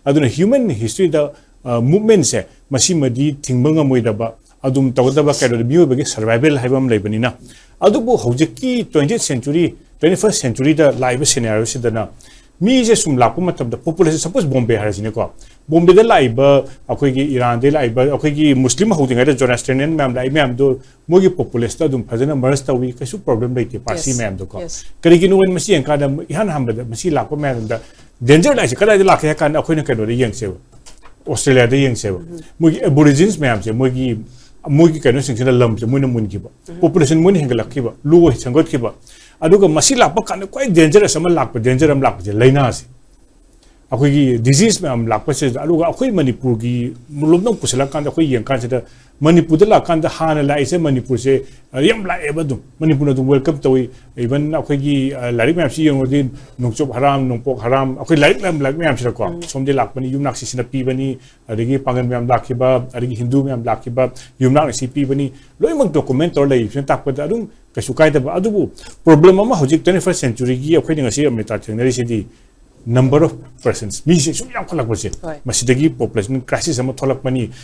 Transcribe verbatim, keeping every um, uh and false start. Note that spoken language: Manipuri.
ꯑꯗꯨꯅ human historyꯗ movementꯁꯦ ꯃꯁꯤꯃꯗꯤ ꯊꯤꯡꯕ ꯉꯝꯃꯣꯏꯗꯕ, ꯑꯗꯨꯝ ꯇꯧꯒꯗꯕ, ꯀꯩꯅꯣꯗ ꯃꯤꯑꯣꯏꯕꯒꯤ survival ꯍꯥꯏꯕ ꯑꯃ ꯂꯩꯕꯅꯤꯅ꯫ ꯑꯗꯨꯕꯨ ꯍꯧꯖꯤꯛꯀꯤ twentieth century, twenty first centuryꯗ ꯂꯥꯛꯏꯕ scenarioꯁꯤꯗꯅ ꯃꯤꯁꯦ ꯁꯨꯝ ꯂꯥꯛꯄ ꯃꯇꯝꯗ population, suppose ꯕꯣꯝꯕꯦ ꯍꯥꯏꯔꯁꯤꯅꯦꯀꯣ, ꯕꯣꯝꯕꯦꯗ ꯂꯥꯛꯏꯕ ꯑꯩꯈꯣꯏꯒꯤ ꯏꯔꯥꯟꯗꯒꯤ ꯂꯥꯛꯏꯕ ꯑꯩꯈꯣꯏꯒꯤ ꯃꯨꯁꯂꯤꯝ ꯍꯧꯗ꯭ꯔꯤꯉꯩꯗ Zoroastrian ꯃꯌꯥꯝ ꯂꯥꯛꯏ ꯃꯌꯥꯝꯗꯣ ꯃꯣꯏꯒꯤ populaceꯇ ꯑꯗꯨꯝ ꯐꯖꯅ merge ꯇꯧꯏ, ꯀꯩꯁꯨ problem ꯂꯩꯇꯦ ꯄꯥꯔꯁꯤ Yes. ꯃꯌꯥꯝꯗꯣꯀꯣ꯫ Yes. ꯀꯔꯤꯒꯤꯅꯣ ꯍꯥꯏꯅ ꯃꯁꯤ ꯌꯦꯡꯀꯥꯟꯗ ꯏꯍꯥꯟ ꯍꯥꯟꯕꯗ ꯃꯁꯤ ꯂꯥꯛꯄ ꯃꯌꯥꯝꯗ danger ꯂꯥꯛꯏꯁꯦ ꯀꯗꯥꯏꯗ ꯂꯥꯛꯀꯦ ꯍꯥꯏ ꯀꯥꯟꯗ ꯑꯩꯈꯣꯏꯅ ꯀꯩꯅꯣꯗ ꯌꯦꯡꯁꯦꯕ, ꯑꯣꯁꯇ꯭ꯔꯦꯂꯤꯌꯥꯗ ꯌꯦꯡꯁꯦꯕ꯫ ꯃꯣꯏꯒꯤ Aborigines ꯃꯌꯥꯝꯁꯦ ꯃꯣꯏꯒꯤ ꯃꯣꯏꯒꯤ ꯀꯩꯅꯣꯁꯤꯡꯁꯤꯅ ꯂꯝꯁꯦ ꯃꯣꯏꯅ ꯃꯨꯟꯈꯤꯕ, population ꯃꯣꯏꯅ ꯍꯦꯟꯒꯠꯂꯛꯈꯤꯕ, ꯂꯣ ꯁꯦꯝꯒꯠꯈꯤꯕ꯫ ꯑꯗꯨꯒ ꯃꯁꯤ ꯂꯥꯛꯄ ꯀꯥꯟꯗ ꯈ꯭ꯋꯥꯏ dangerous ꯑꯃ ꯂꯥꯛꯄ, danger ꯑꯃ ꯂꯥꯛꯄꯁꯦ ꯂꯥꯏꯅꯥꯁꯦ, ꯑꯩꯈꯣꯏꯒꯤ disease ꯃꯌꯥꯝ ꯂꯥꯛꯄꯁꯤꯗ꯫ ꯑꯗꯨꯒ ꯑꯩꯈꯣꯏ ꯃꯅꯤꯄꯨꯔꯒꯤ ꯂꯣꯝꯗ ꯄꯨꯁꯤꯜꯂꯀꯥꯟꯗ ꯑꯩꯈꯣꯏ ꯌꯦꯡꯀꯥꯟꯁꯤꯗ ꯃꯅꯤꯄꯨꯔꯗ ꯂꯥꯛꯀꯥꯟꯗ ꯍꯥꯟꯅ ꯂꯥꯛꯏꯁꯦ ꯃꯅꯤꯄꯨꯔꯁꯦ, ꯑ, ꯌꯥꯝ ꯂꯥꯛꯑꯦꯕ ꯑꯗꯨꯝ꯫ ꯃꯅꯤꯄꯨꯔꯅ ꯑꯗꯨꯝ welcome ꯇꯧꯏ꯫ Even ꯑꯩꯈꯣꯏꯒꯤ, ꯑ, ꯂꯥꯏꯔꯤꯛ ꯃꯌꯥꯝꯁꯤ ꯌꯦꯡꯉꯨꯔꯗꯤ ꯅꯣꯡꯆꯨꯞ ꯍꯔꯥꯝ, ꯅꯣꯡꯄꯣꯛ ꯍꯔꯥꯝ, ꯑꯩꯈꯣꯏ ꯂꯥꯏꯔꯤꯛ ꯂꯥꯏꯔꯤꯛ ꯃꯌꯥꯝꯁꯤꯗꯀꯣ, ꯁꯣꯝꯗꯒꯤ ꯂꯥꯛꯄꯅꯤ, ꯌꯨꯝꯅꯥꯛꯁꯤꯁꯤꯅ ꯄꯤꯕꯅꯤ, ꯑꯗꯒꯤ ꯄꯥꯡꯒꯜ ꯃꯌꯥꯝ ꯂꯥꯛꯈꯤꯕ, ꯑꯗꯒꯤ ꯍꯤꯟꯗꯨ ꯃꯌꯥꯝ ꯂꯥꯛꯈꯤꯕ, ꯌꯨꯝꯅꯥꯛꯅ ꯁꯤ ꯄꯤꯕꯅꯤ, ꯂꯣꯏꯅꯃꯛ document ꯇꯧꯔ ꯂꯩꯔꯤꯕꯁꯤꯅ ꯇꯥꯛꯄꯗ ꯑꯗꯨꯝ ꯀꯩꯁꯨ ꯀꯥꯏꯗꯕ꯫ ꯑꯗꯨꯕꯨ problem ꯑꯃ ꯍꯧꯖꯤꯛ twenty first centuryꯒꯤ ꯑꯩꯈꯣꯏꯅ ꯉꯁꯤ ꯑꯃ꯭ꯔꯤꯇꯥ ꯊꯦꯡꯅꯔꯤꯁꯤꯗꯤ number of persons, ꯃꯤꯁꯦ ꯁꯨꯝ ꯌꯥꯝꯈꯠꯂꯛꯄꯁꯦ, ꯍꯣꯏ꯫ ꯃꯁꯤꯗꯒꯤ population crisis ꯑꯃ ꯊꯣꯛꯂꯛꯄꯅꯤ꯫